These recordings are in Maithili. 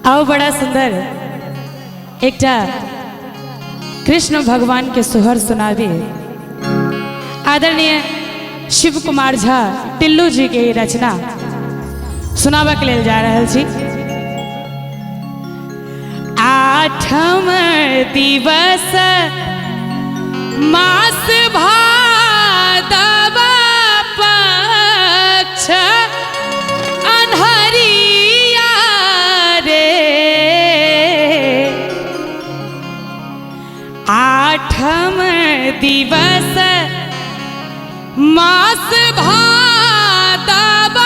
आओ बड़ा सुंदर एकटा कृष्ण भगवान के सोहर सुनाबी। आदरणीय शिव कुमार झा टिल्लू जी के ई रचना सुनाबऽ के लेल जा रहल छी। आठम दिवस मास भादव पक्ष अन्हरिया रे, आठम दिवस मास भादव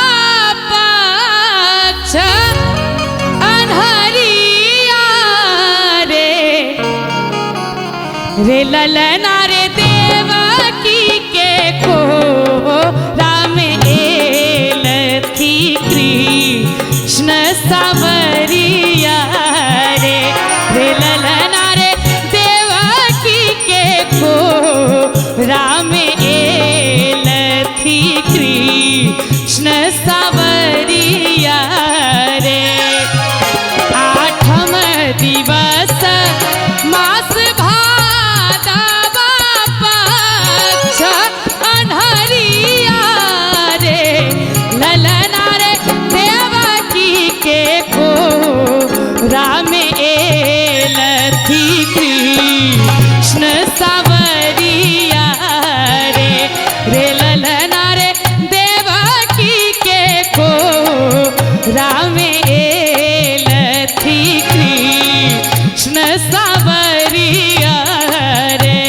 पक्ष अन्हरिया रे, रे ललना रे देवकी के को राम एलथी कृष्ण सावरिया रे, रे ललना रे देवकी के को राम एलथी कृष्ण सावरिया रे। आठम दिवस मास भादव पक्ष अन्हरिया रे, ललना रे देवकी के को राम एलथी कृष्ण सावरिया रे, रे ललना रे देवकी के को राम एलथी कृष्ण सावरिया रे।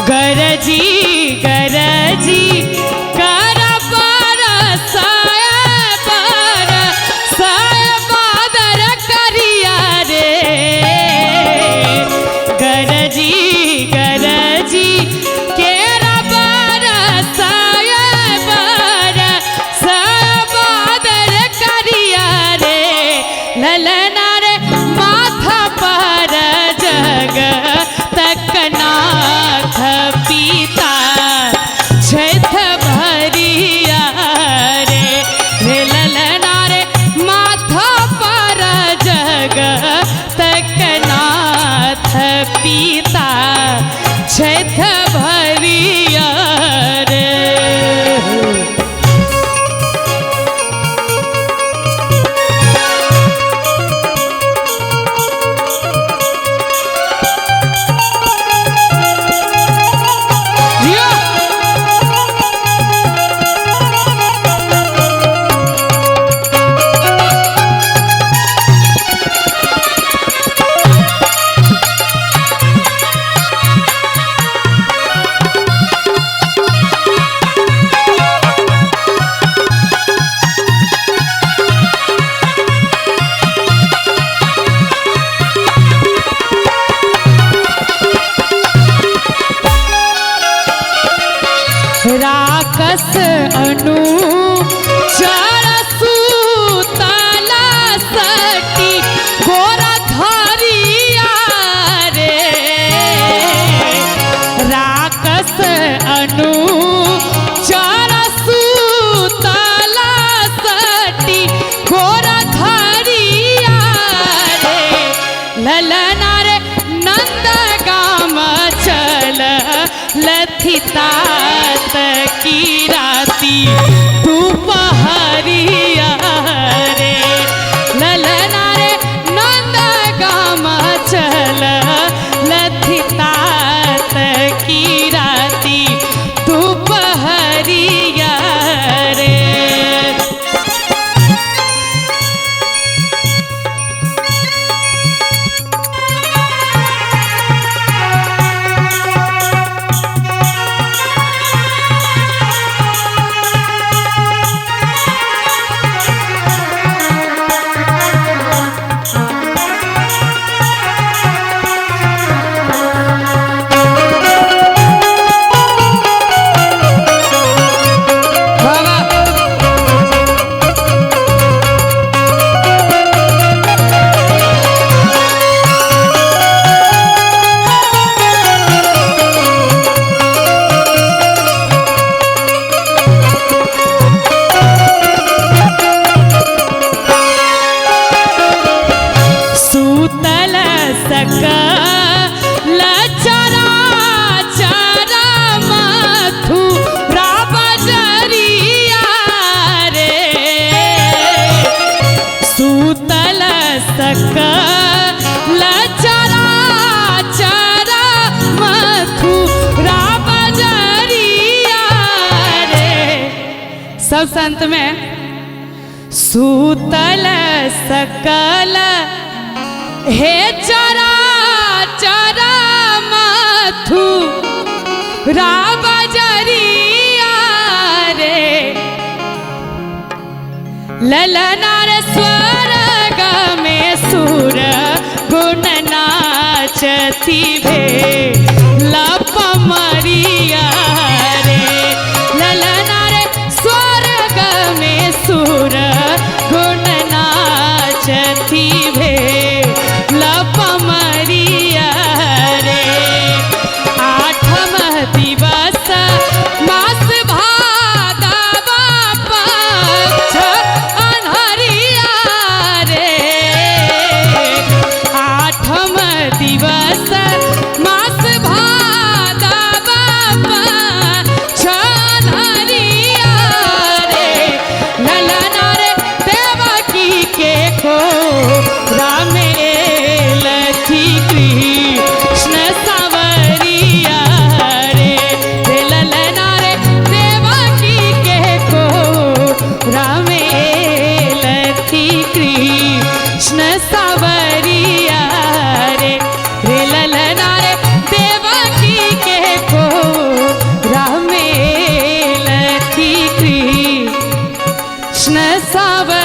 गरजी गरजी कर बरसाय बरसाय बादर करिया रे, गरजी गरजी केर बरसाय बरसाय बादर करिया रे, ललना रे माथा पर जग तक नाथ पिता छैथ भरिया रे, रे ललना रे माथा पर जग तक नाथ पिता छैथ भरिया रे। जियो। राकस अनु चर सूतला सटी गोरा धरिया रे, राकस अनु चर सूतला सटी गोरा धरिया रे, ललना रे नंद गाम चल लथितात की राती दुपहरिया रे, ललना रे नंद गाम चल लथितात की राती दुपहरिया रे। सब संत में सूतल सकल हे चरा चरा मथु राबजरिया रे ललनार स्वर्ग में सुर गुण नाचती भे लपमरिया रे ललनार स्वर्ग में सुर गुण नाचती भे लपमरिया रे। आठम दिवस मास भादवा पक्ष अन्हरिया रे। आठम दिवस मास भादवा पक्ष अन्हरिया रे। ललना रे देवकी के खो राम लखी कृष्ण सावरिया रे। रे ललना रे देवकी के को राम लखी कृष्ण सावरिया रे। रे ललना रे देवकी के को राम लखी कृष्ण सावरिया।